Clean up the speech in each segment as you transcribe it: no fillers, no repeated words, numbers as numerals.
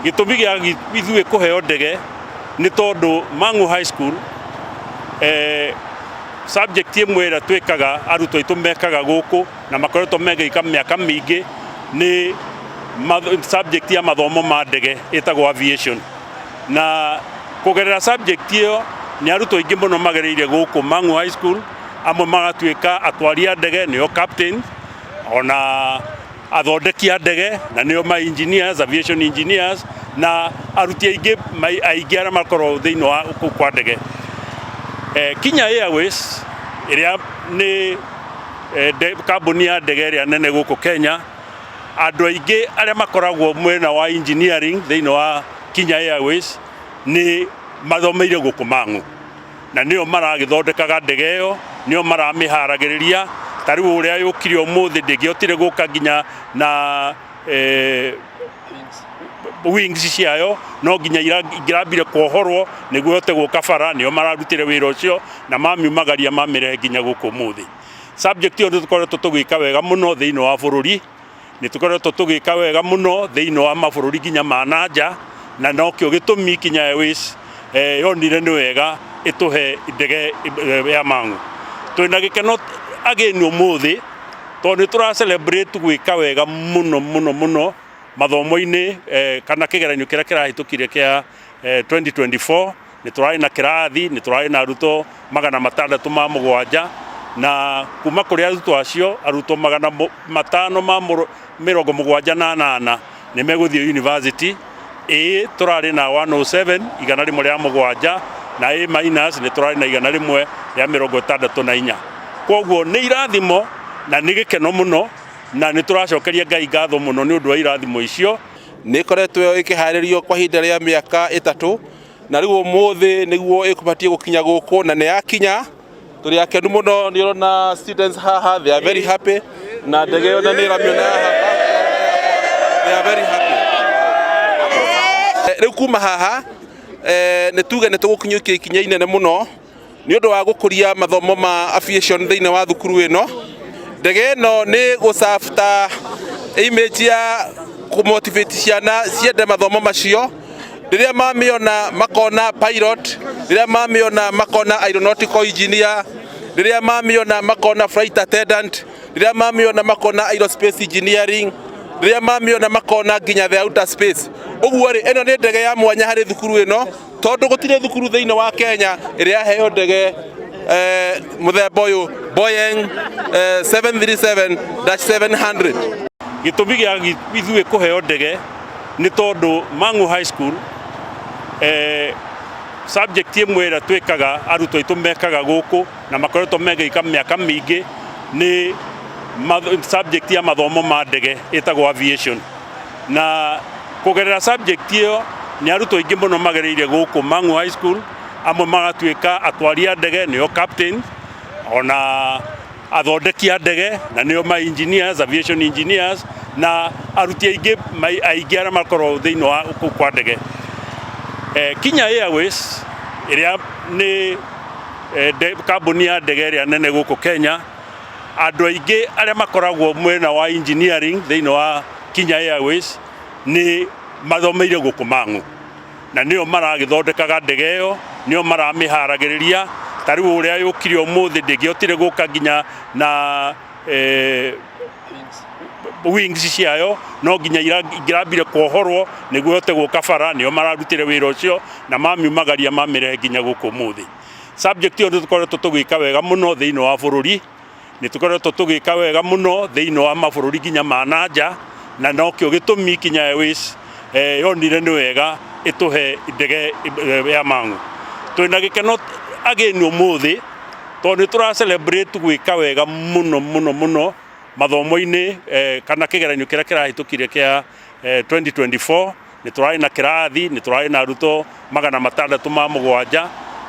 Gĩtũmi gĩa ithuĩ kũheo ndege nĩ tondũ Mang'u High School, subject ĩmwe ĩrĩa twĩkaga, arutwo aitũ mekaga gũkũ na makoretwo megĩka mĩaka mĩingĩ, nĩ subject ya mathomo ma ndege ĩtagwo aviation. Na kũgerera subject ĩyo nĩ arutwo aingĩ mũno magereire gũkũ Mang'u High School, amwe magatuĩka atwari a ndege, nĩo captains, ona athondeki a ndege na nĩo ma engineers, aviation engineers, na aruti aingĩ aingĩ arĩa makoragwo thĩinĩ wa kũu kwa ndege. Kenya Airways ĩrĩa nĩ kambuni ya ndege ĩrĩa nene gũkũ Kenya, andũ aingĩ arĩa makoragwo mwena wa engineering thĩinĩ wa Kenya Airways nĩ mathomeire gũkũ Mang'u, na nĩo maragĩthondekaga ndege ĩyo, nĩo maramĩharagĩrĩria. Ta rĩu ũrĩa yũkire ũmũthĩ, ndĩngĩhotire gũka nginya na wings ciayo, no nginya ingĩrambire kuohorwo nĩguo ĩhote gũka bara. Nĩo mararutire wĩra ũcio na mamiumagaria mamĩrehe nginya gũkũ ũmũthĩ. Subject ĩyo nĩ tũkoretwo tũgĩka wega mũno thĩinĩ wa bũrũri, nĩ tũkoretwo tũgĩka wega mũno thĩinĩ wa mabũrũri nginya ma na nja, na nokĩo gĩtũmi Kenya Airways yonire nĩ wega ĩtũhe ndege ya Mang'u. Twĩna gĩkeno again ũmũthĩ tondũ nĩ tũra celebrate gwĩka wega mũno mũno mũno mathomo-inĩ kana kĩgeranio kĩrĩa kĩrahĩtũkire kĩa 2024. Nĩ tũrarĩ na kĩrathi, nĩ tũrarĩ na arutwo 607, na kuma kũrĩ arutwo acio, arutwo 578 nĩ megũthiĩ university. A tũrarĩ na 107, 107, na A minus nĩ tũrarĩ na 164. Koguo nĩ irathimo na nĩ gĩkeno mũno, na nĩ tũracokeria Ngai ngatho mũno nĩ ũndũ wa irathimo icio. Nĩ ĩkoretwo ĩkĩharĩrio kwa ihinda rĩa mĩaka 3, na rĩu ũmũthĩ nĩguo ĩkũbatiĩ gũkinya gũkũ, na nĩ yakinya. Tũrĩ akenu mũno. Nĩ ũrona students haha, they are very happy, na ndege ĩyo na nĩ ĩramĩona haha, they are very happy. Rĩu kuma haha nĩ tuge nĩ tũgũkinyũkia ikinya inene mũno nĩ ũndũ wa gũkũria mathomo ma aviation thĩinĩ wa thukuru ĩno. Ndege ĩno nĩ gũ ta image ya kũmotivate ciana ciende mathomo macio. Rĩrĩa mamĩona makona pilot, rĩrĩa mamĩona makona aeronautical engineer, rĩrĩa mamĩona makona flight attendant, rĩrĩa mamĩona makona aerospace engineering, rĩrĩa mamĩona makona nginya the outer space. Ũguo rĩ, ĩno nĩ ndege ya mwanya harĩ thukuru ĩno, tondũ gũtirĩ thukuru thĩinĩ wa Kenya ĩrĩa yaheo ndege mũthemba ũyũ, Boeing 737-700. Gĩtũmi gĩa ithuĩ kũheo ndege nĩ tondũ Mang'u High School, subject ĩmwe ĩrĩa twĩkaga, arutwo aitũ mekaga gũkũ na makoretwo megĩka mĩaka mĩingĩ, nĩ subject ya mathomo ma ndege ĩtagwo aviation. Na kũgerera subject ĩyo nĩ arutwo aingĩ mũno magereire gũkũ Mang'u High School, amwe magatuĩka atwari a ndege, nĩo captains, ona athondeki a ndege na nĩo ma engineers, aviation engineers, na aruti aingĩ aingĩ arĩa makoragwo thĩinĩ wa kũu kwa ndege. Kenya Airways ĩrĩa nĩ kambuni ya ndege ĩrĩa nene gũkũ Kenya, andũ aingĩ arĩa makoragwo mwena wa engineering thĩinĩ wa Kenya Airways nĩ mathomeire gũkũ Mang'u, na nĩo maragĩthondekaga ndege ĩyo, nĩo maramĩharagĩrĩria. Ta rĩu ũrĩa yũkire ũmũthĩ, ndĩngĩhotire gũka nginya na wings ciayo, no nginya ingĩrambire kuohorwo nĩguo ĩhote gũka bara. Nĩo mararutire wĩra ũcio na mamiumagaria mamĩrehe nginya gũkũ ũmũthĩ. Subject ĩyo nĩ tũkoretwo tũgĩka wega mũno thĩinĩ wa bũrũri, nĩ tũkoretwo tũgĩka wega mũno thĩinĩ wa mabũrũri nginya ma na nja, na nokĩo gĩtũmi Kenya Airways yonire nĩ wega ĩtũhe ndege ya Mang'u. Twĩna gĩkeno again ũmũthĩ tondũ nĩ tũra celebrate gwĩka wega mũno mũno mũno mathomo-inĩ kana kĩgeranio kĩrĩa kĩrahĩtũkire kĩa 2024. Nĩ tũrarĩ na kĩrathi, nĩ tũrarĩ na arutwo 607,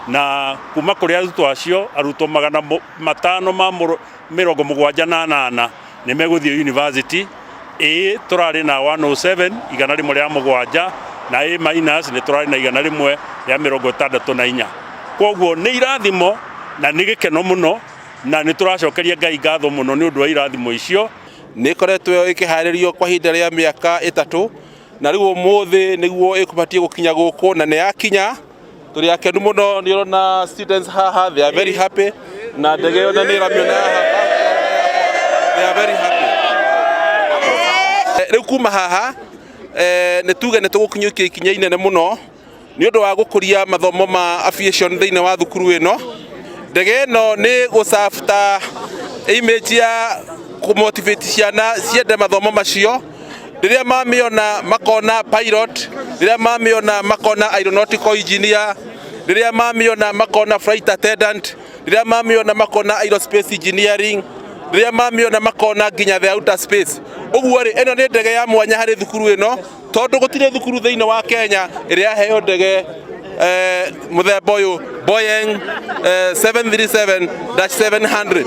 na kuma kũrĩ arutwo acio, arutwo 578 nĩ megũthiĩ university. A tũrarĩ na 107, 107, na A minus nĩ tũrarĩ na 164. Koguo nĩ irathimo na nĩ gĩkeno mũno, na nĩ tũracokeria Ngai ngatho mũno nĩ ũndũ wa irathimo icio. Nĩ ĩkoretwo ĩkĩharĩrio kwa ihinda rĩa mĩaka 3. Na rĩu ũmũthĩ nĩguo ĩkũbatiĩ gũkinya gũkũ, na nĩ yakinya. Tũrĩ akenu mũno. Nĩ ũrona students haha, they are very happy, na ndege ĩyo na nĩ ĩramĩona haha, they are very happy. Rĩu kuma haha nĩ tuge nĩ tũgũkinyũkia ikinya inene mũno nĩ ũndũ wa gũkũria mathomo ma aviation thĩinĩ wa thukuru ĩno. Ndege ĩno nĩ gũ-serve ta image ya kũmotivate ciana ciende mathomo macio. Rĩrĩa mamĩona makona pilot, rĩrĩa mamĩona makona aeronautical engineer, rĩrĩa mamĩona makona flight attendant, rĩrĩa mamĩona makona aerospace engineering, rĩrĩa mamĩona makona nginya the outer space. Ũguo rĩ, ĩno nĩ ndege ya mwanya harĩ thukuru ĩno, tondũ gũtirĩ thukuru thĩinĩ wa Kenya ĩrĩa yaheo ndege mũthemba ũyũ, Boeing 737-700.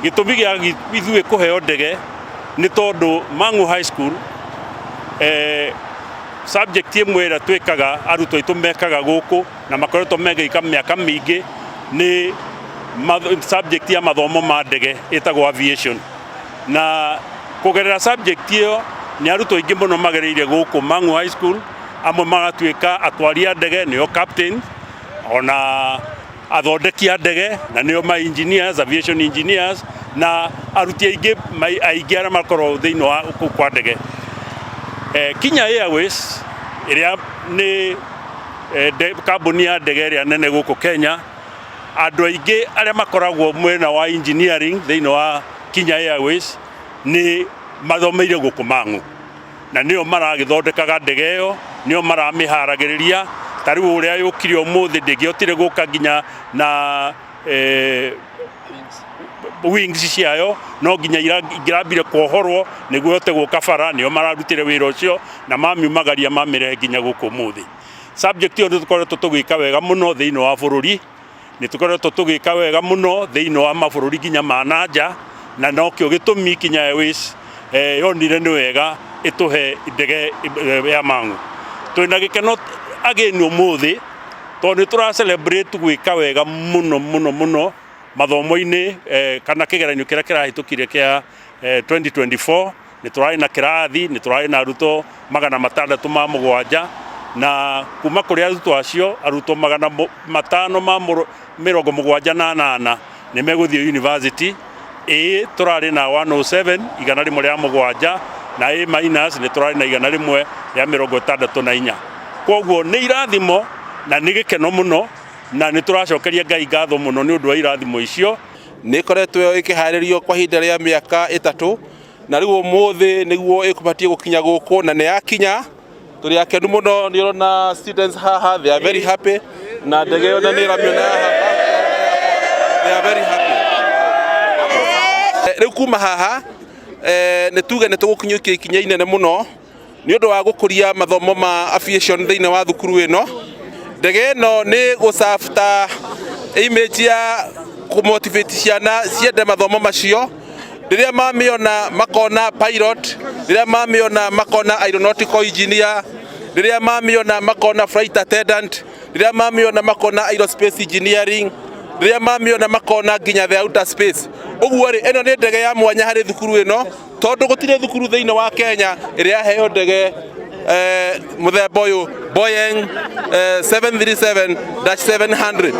Gĩtũmi gĩa ithuĩ kũheo ndege nĩ tondũ Mang'u High School, subject ĩmwe ĩrĩa twĩkaga, arutwo aitũ mekaga gũkũ na makoretwo megĩka mĩaka mĩingĩ, nĩ subject ya mathomo ma ndege ĩtagwo aviation. Na kũgerera subject ĩyo nĩ arutwo aingĩ mũno magereire gũkũ Mang'u High School, amwe magatuĩka atwari a ndege, nĩo captain, ona athondeki a ndege na nĩo ma engineers, aviation engineers, na aruti aingĩ aingĩ arĩa makoragwo thĩinĩ wa kũu kwa ndege. Kenya Airways ĩrĩa nĩ kambuni ya ndege ĩrĩa nene gũkũ Kenya, andũ aingĩ arĩa makoragwo mwena wa engineering thĩinĩ wa Kenya Airways nĩ mathomeire gũkũ Mang'u, na nĩo maragĩthondekaga ndege ĩyo, nĩo maramĩharagĩrĩria. Ta rĩu ũrĩa yũkire ũmũthĩ, ndĩngĩhotire gũka nginya na wings ciayo, no nginya ingĩrambire kuohorwo nĩguo ĩhote gũka bara. Nĩo mararutire wĩra ũcio na mamiumagaria mamĩrehe nginya gũkũ ũmũthĩ. Subject ĩyo nĩ tũkoretwo tũgĩka wega mũno thĩinĩ wa bũrũri, nĩ tũkoretwo tũgĩka wega mũno thĩinĩ wa mabũrũri nginya ma nanja, na nokĩo gĩtũmi Kenya Airways yonire nĩ wega ĩtũhe ndege ya Mang'u. Twĩna gĩkeno ageni ũmũthĩ tondũ nĩ tũra celebrate gwĩka wega mũno mũno mũno mathomo-inĩ kana kĩgeranio kĩrĩa kĩrahĩtũkire kĩa 2024. Nĩ tũrarĩ na kĩrathi, nĩ tũrarĩ na arutwo 607, na kuma kũrĩ arutwo acio, arutwo 578 nĩ megũthiĩ university. A tũrarĩ na 107, 107, na A minus nĩ tũrarĩ na 164. Koguo nĩ irathimo Na nĩ gĩkeno mũno na nĩ tũracokeria Ngai ngatho mũno nĩ ũndũ wa irathimo icio. Nĩ ĩkoretwo ĩkĩharĩrio kwa ihinda rĩa mĩaka 3 na rĩu ũmũthĩ nĩguo ĩkũbatiĩ gũkinya gũkũ na nĩ yakinya. Tũrĩ akenu mũno, nĩ ũrona students haha, they are very happy, na ndege ĩyo nĩ ĩramĩona haha, they are very happy. Rĩu kuma haha nĩ tuge nĩ tũgũkinyũkia ikinya inene mũno nĩ ũndũ wa gũkũria mathomo ma aviation thĩinĩ wa thukuru ĩno. Ndege ĩno nĩ gũ-serve ta image ya kũ-motivate ciana ciende mathomo macio. Rĩrĩa mamĩona makona pilot, rĩrĩa mamĩona makona aeronautical engineer, rĩrĩa mamĩona makona flight attendant, rĩrĩa mamĩona makona aerospace engineering, rĩrĩa mamĩona makona nginya the outer space. Ũguo rĩ, ĩno nĩ ndege ya mwanya harĩ thukuru ĩno tondũ gũtirĩ thukuru thĩinĩ wa Kenya ĩrĩa yaheo ndege mũthemba ũyũ Boeing 737-700.